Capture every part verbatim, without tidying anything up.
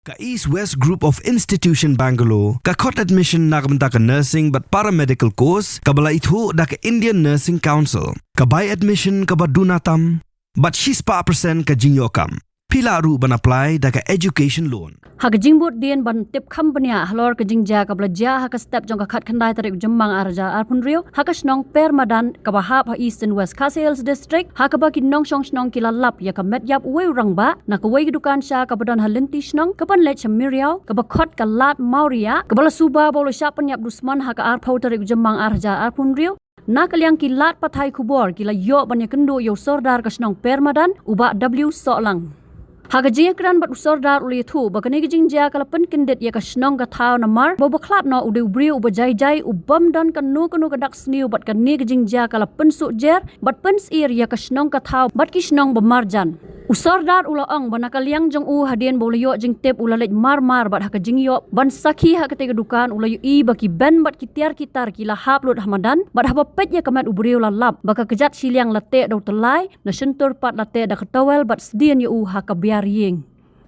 Ka East West Group of Institution Bangalore ka khot admission na ka bynta ka nursing bad paramedical course kaba la ithuh da ka Indian Nursing Council. Ka bai admission kaba duna tam bad shispah percent ka jingïoh kam. Phi lah ruh ban apply da ka education loan. Ha ka jingbud dien ban tip kham bniah halor ka jingjia kaba la jia ha ka step jong ka khatkhyndai tarik u Jymmang ar hajar arphew hynriew ha ka shnong Permadan kaba hap ha Eastern West Khasi Hills District, ha kaba ki nongshong shnong ki la lap ïa ka met ïap uwei u rangbah na kawei ka dukan sha kaba don ha lynti shnong ka ban leit sha Miriaw, kaba khot ka Lad Mawriah, kaba la suba ba u la shah pynïap dusmon ha ka arphew tarik u Jymmang ar hajar arphew hynriew. Na ka liang ki lad pathai khubor ki la ïoh ban ïakynduh ïa u sordar ka shnong Permadan, u Bah W Sohlang. Ha ka jingïakren bad u sordar u la ïathuh ba kane ka jingjia ka la pynkyndit ïa ka shnong ka thaw namar ba u ba khlad noh u dei u briew uba jai jai, u bym don kano kano ka dak sniew, bad kane ka jingjia ka la pynsuh jer bad pynsyier ïa ka shnong ka thaw bad ki shnong ba marjan. U sordar u la ong ba na ka liang jong u, hadien ba u la ïoh jingtip, u la leit mar mar bad ha ka jingïoh ban sakhi ha katei ka dukan, u la ïohi ba ki ben bad ki tiar ki tar ki la hap lut ha madan, bad haba peit ïa ka met u briew la lap ba ka kjat shiliang la teh da u tyllai, na shyntur pat la teh da ka towel bad sdien ïa u ha ka biar ïing.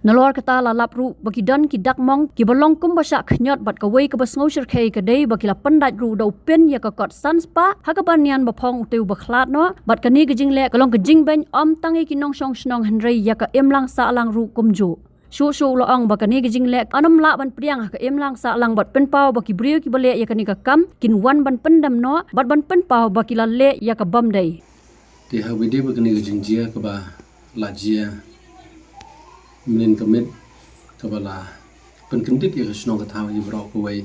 Nalor kata la lap ruh ba ki don ki dak mong kiba long kumba shah khñiot bad kawei kaba sngew shyrkhei ka dei ba ki la pyndait ruh da u pin ïa ka kot san spah ha ka banian ba phong utei u ba khlad noh, bad kane ka jingleh ka long ka jingbeiñ ym tang ïa ki nongshong shnong hynrei ïa ka imlang sahlang ruh kumjuh. Shuh shuh u la ong ba kane ka jingleh kan ym lah ban pdiang ha ka imlang sahlang bad pynpaw ba ki briew kiba leh ïa kane ka kam kin wan ban pyndem noh bad ban pynpaw ba ki la leh ïa ka bym dei. Te ha kaba ïadei bad kane ka jingjia kaba la jia mynhynnin ka miet kaba la pynkyndit ïa ka shnong ka thaw hi baroh kawei.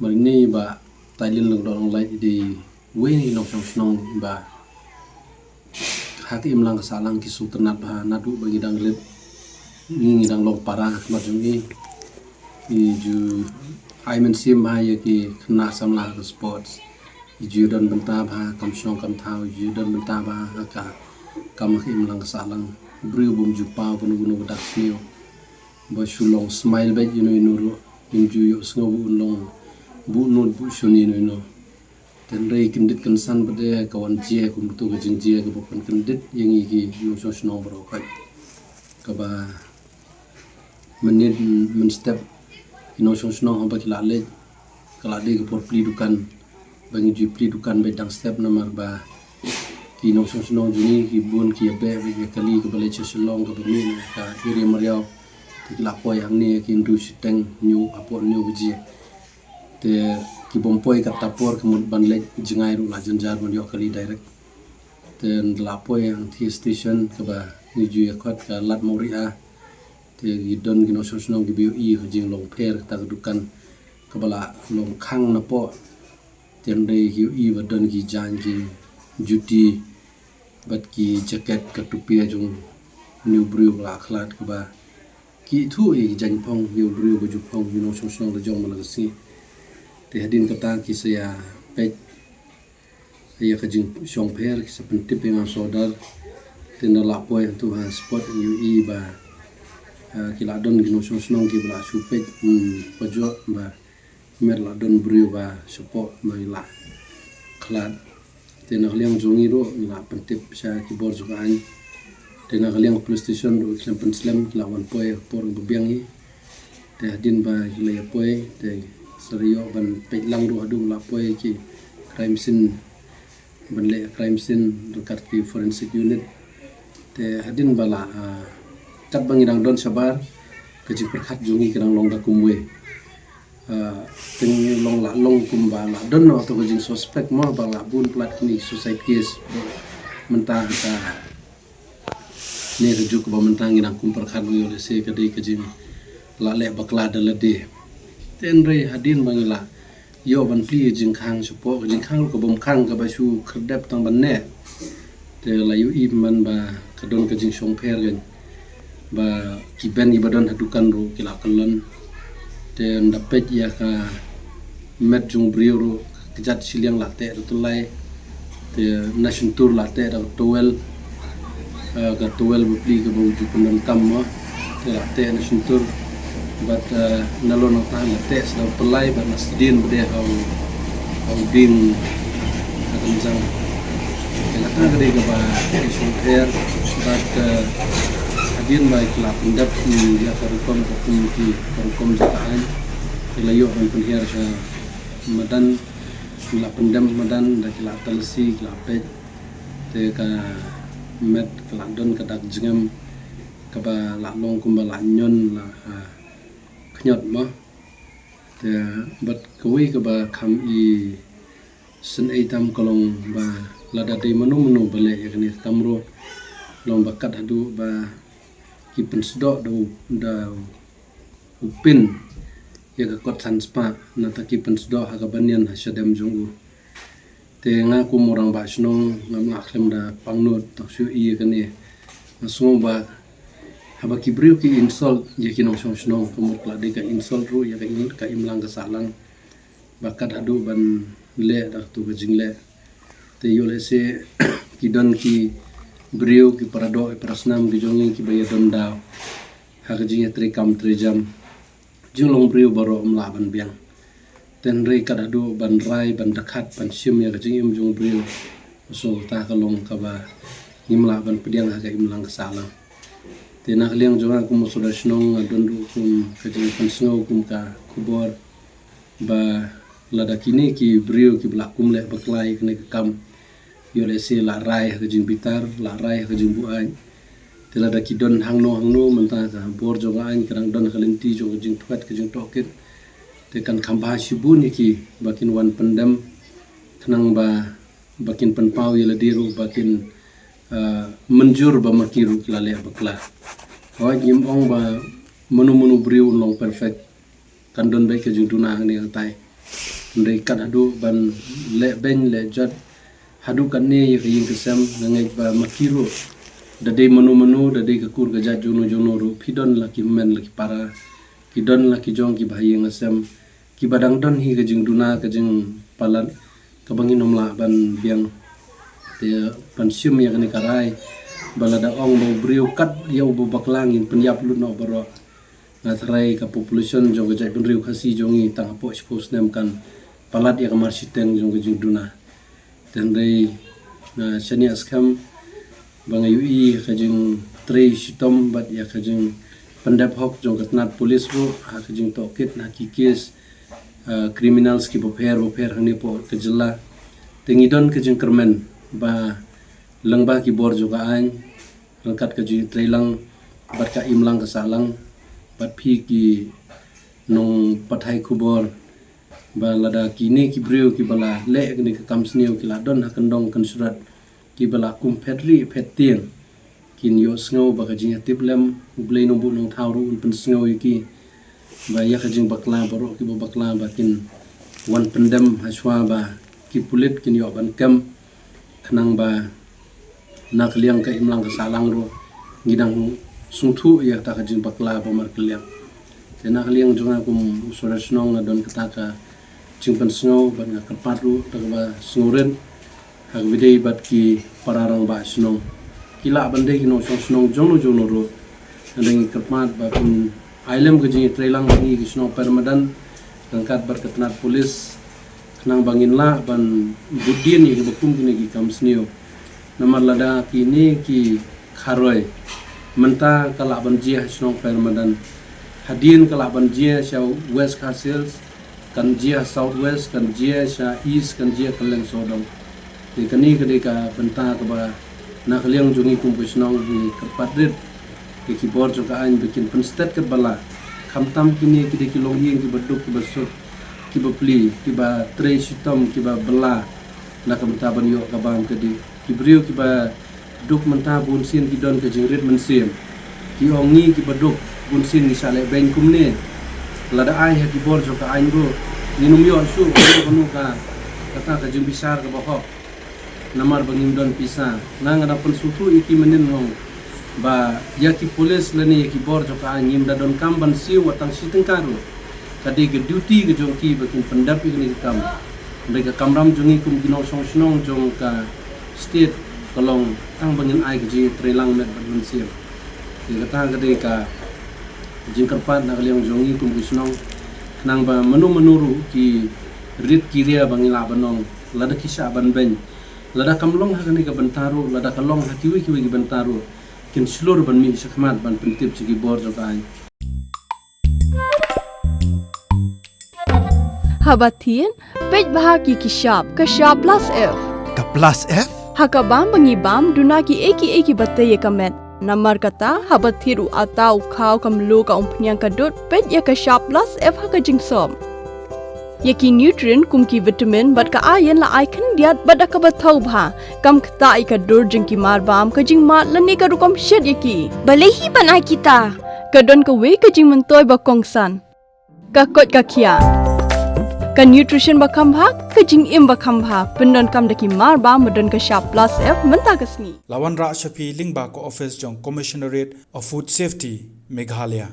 Mynhynnin ba Tailin Lyngdoh Nonglait i dei uwei na ki nongshong shnong ba ha ka imlang ka sahlang ki sngewtynnat bha naduh ba ngi dang rit, ngi, ngi dang long para ha khmat jong ngi. I ju ai mynsiem bha ïa ki khynnah samla ha ka sports. I ju don bynta bha kam shnong kam thaw, i ju don bynta bha ha ka kam ha ka imlang ka sahlang. Briew bym ju paw kano kano ka dak sniew. Ba shu long smile beit ïano ïano ruh, im ju ïohsngew ba un long buh nud buh shun ïano ïano. Te hynrei kyndit kynsan pat de ka wan jia kum katu ka jingjia kaba pynkyndit ïa ngi ki nongshong shnong baroh khoit. Kaba mynhynnin mynstep ki nongshong shnong haba ki la leit, ka la dei ka por plie dukan, ba ngi ju plie dukan beit dang step namar ba ki nongshong shnong jong ngi ki bun ki ïa beh beit ïa kali kaba leit sha Shillong kaba mih na ka area Mawriah. Te ki la poi hangne ïa ki hynriew shiteng hynñiew hapoh hynñiew baje. Te ki bym poi kata por ka mut ban leit jngai ruh la jynjar ban ïoh kali direct. Te la poi hangthie station kaba ngi ju ïa khot ka Lad Mawriah. Te ki don ki nongshong shnong kiba ïohi ha ka jinglong pher kata ka dukan kaba la long khang napoh. Te hynrei ki ïohi ba don ki jaiñ ki juti bad ki jaket ka tupia jong une u briew ba la khlad kaba ki ithuh ïa ki jaiñ phong ïa u briew ba ju phong ïa u nongshong shnong la jong man la ka sngi. Te hadien kata ki sa ïa peit ïa ka jingshongpher, ki sa pyntip ïa nga sordar. Te ynda la poi hangtu ha spot ngi ïohi ba, ah, ki la don ki nongshong shnong kiba la shu peit, hmm, pajot ba Mer la don briew ba shapoh ba ngi la khlad. Te na ka liang jong ngi ruh ngi la pyntip sha ki bor jong ka aiñ. Te na ka liang police station ruh ki khlem pynslem, ki la wan poi ha ka por ba biang hi. Te hadien ba ki la ïa poi te sa ïoh ban peit lang ruh haduh ba la poi ki crime scene. Ban leh crime scene ryngkat ki forensic unit. Te hadien ba la, ah, katba ngi dang don shabar, ka jingpyrkhat jong ngi ka dang long da kumwei. Ah, te ngi long la long kumba la don noh to ka jingsuspect mo ba la bun palat kine ki suicide case. Mynta ka ne ka juk ba mynta ngi dang kum pyrkhat ngi ïoh lehse ka dei ka jing la leh bakla da lade. Te hynrei hadien ba ngi la ïoh ban plie jingkhang shapoh, ka jingkhang ruh ka bym khang, kaba shu khyrdep tang ban neh. Te la ïohi man ba ka don ka jingshongpher kan. Ba ki ben kiba don ha dukan ruh ki la kyllon. Te ynda peit ïa ka met jong u briew ruh, ka kjat shiliang la teh da u tyllai. Te na shyntur la teh da ka towel. Eh, ka towel bapli kaba u ju pyndonkam mo. Te la teh na shyntur. Bad, eh, nalor nangta la teh sa da u tyllai bad la sdien bad ha u, ha u dieng ha kynjang. Te kata ka dei kaba shongpher bad, eh, ha Hadien ba ki la pyndep ïa ka rukom ka kum ki ka rukom jaka aiñ, ki la ïoh ban pynhiar sha madan, ki la pyndep madan da ki la talasi, ki la peit. Te ka met ka la don ka dak jngem kaba la long kumba la ñion la, ah, khñiot mo. Te bad kawei kaba kham i sngewsih tam ka long ba lada dei mano mano ba leh ïa kane ka kam ruh, long ba kat haduh ba ki pynsdoh da u, da u pin ïa ka kot san spah, nangta ki pynsdoh ha ka banian ha shadem jong u. Te nga kum u rangbah shnong ngam lah khlem da pangnud tang shu ïa kane. Nga sngew ba haba ki briew ki insult ïa ki nongshong shnong, ka mut ka la dei ka insult ruh ïa ka im, ka imlang ka sahlang. Ba kat haduh ban leh da tu ka jingleh. Te ïoh lehse ki don ki briew, ki paradoh, ki parasnam ki jong ngi kiba ïa don daw ha ka jingïatreikam treijam. Jinglong briew baroh ym lah ban biang. Te hynrei kat haduh ban rai, ban dkhat, ban shim ïa ka jingim jong briew, u sngewthuh ka long kaba ngim lah ban pdiang ha ka imlang ka sahlang. Te na ka liang jong nga kum u sordar shnong nga don ruh kum ka jingpynsngew kum ka khubor ba lada kine ki briew kiba la kum leh bakla ïa kane ka kam, ïoh lehse la rai ha ka jingbitar, la rai ha ka jingbuaid. Te lada ki don hangno hangno mynta ka bor jong ka aiñ ka dang don ha ka lynti jong ka jingthwet ka jingtohkit. Te kan kham bha shibun ïa ki ba kin wan pyndem khnang ba, ba kin pynpaw ïa lade ruh ba kin, ah, mynjur ba ma ki ruh ki la leh bakla. Hooid ngim ong ba mano mano briew un long perfect. Kan don beit ka jingduna hangne hangtai. Hynrei kat haduh ban leh beiñ leh jot haduh katne ïa ka ïing ka sem, nga ngeit ba ma ki ruh, da dei mano mano, da dei ka kur ka jait jongno jongno ruh, phi don la ki hynmen la ki para, ki don la ki jong kiba ha ïing ha sem, kiba dang don hi ka jingduna ka jingpalat kaba ngin ym lah ban biang. Te ban shim ïa kane ka rai ba lada ong ba u briew kat ïa uba bakla ngin pynïap lut noh baroh. Nga tharai ka population jong ka jaitbynriew Khasi jong ngi tang hapoh shiphew snem kan palat ïa ka marshiteng jong ka jingduna. Te hynrei nga shaniah skhem ba nga ïohi ha ka jingtrei shitom bad ïa ka jingpyndep hok jong ka tnat pulis ruh ha ka jingtohkit na ki kes, ah, criminals kiba pher bapher hangne hapoh ka jylla. Te ngi don ka jingkyrmen ba lyngba ki bor jong ka aiñ, ryngkat ka jingtreilang bad ka imlang ka sahlang bad phi ki nongpathai khubor, ba lada kine ki briew kiba la leh kane ka kam sniew ki la don ha kyndong kynshrat, kiba la kum phet rieh phet tieng, kin ïohsngew ba ka jingïatiplem, U Blei Nongbuh Nongthaw ruh un pynsngew ïa ki ba ïa ka jingbakla baroh kiba bakla ba kin wan pyndem hashwa ba ki pulit kin ïoh ban kem, khnang ba na ka liang ka imlang ka sahlang ruh ngi dang sngewthuh ïa kata ka jingbakla ba markylliang. Te na ka liang jong nga kum u sordar shnong nga don kata ka jingpynsngew bad nga kyrpad ruh da kaba sngewrit ha kaba ïadei bad ki para rangbah shnong, ki lah ban dei ki nongshong shnong jongno jongno ruh. Nga dang kyrpad ba phin ai lem ka jingïatreilang ba ngi ki shnong Permadan ryngkat bad ka tnat pulis, khnang ba ngin lah ban bud dien ïa kiba kum kine ki kam sniew. Namar lada kine ki kharoi mynta ka lah ban jia ha shnong Permadan, hadien ka lah ban jia sha West Khasi Hills, kan jia South West, kan jia sha East, kan jia kylleng sawdong. Te kane ka dei ka bynta kaba na ka liang jong ngi kum ka shnong ngi kyrpad rit ïa ki bor jong ka aiñ ba kin pynstet katba lah. Khamtam kine ki dei ki longïing kiba duk kiba suk, kiba plie, kiba trei shitom, kiba bylla na ka bynta ban ïoh ka bam ka dih. Ki briew kiba duk mynta bunsien ki don ka jingrit mynsiem. Ki ong ngi kiba duk bunsien ngi shah leh beiñ kumne. Lada ai ha ki bor jong ka aiñ ruh ngin ym ïoh shuh kano kano ka, kata ka jingbishar kaba hok. Namar ba ngim don pisa. Nga nga dang pynsngewthuh ïa ki mynnin nga ong ba ïa ki pulis lane ïa ki bor jong ka aiñ ngim da donkam ban siew wat tang shi tyngka ruh. Ka dei ka duty ka jong ki ba kin pyndep ïa kane ka kam. Hynrei ka kamram jong ngi kum ki nongshong shnong jong ka state ka long tang ba ngin ai ka jingtreilang met bad mynsiem. Te kata ka dei ka jingkyrpad na ka liang jong ngi kum ki shnong, khnang ba mano mano ruh ki rit ki ria ba ngi lah ban ong lada ki shah ban beiñ, lada kam long ha kane ka bynta ruh, lada ka long ha kiwei kiwei ki bynta ruh, kin shlur ban mih shakhmat ban pyntip sha ki bor jong ka aiñ. Haba thied, peit bha ïa ki shap, ka shap plus F. Ka plus F? Ha ka bam ba ngi bam, duna kiei kiei kiba tei ïa ka met. Namar kata, haba thied u atta, u khaw, ka mluh, ka umphniang, ka dud, peit ïa ka shap plus F ha ka jingsop. Ïa ki nutrient kum ki vitamin bad ka iron la ai khyndiat bad da kaba thaw bha. Kam ktah ïa ka dur jong ki marbam, ka jingmad lane ka rukom shet ïa ki. Balei hi ban ai kita? Ka don kawei ka jingmyntoi ba kongsan. Ka koit ka khiah. Ka nutrition ba kham bha, ka jingim ba kham bha. Pyndonkam da ki marbam ba don ka shap plus F mynta ka sngi. La wanrah sha phi lyngba ka office jong Commissionerate of Food Safety, Meghalaya.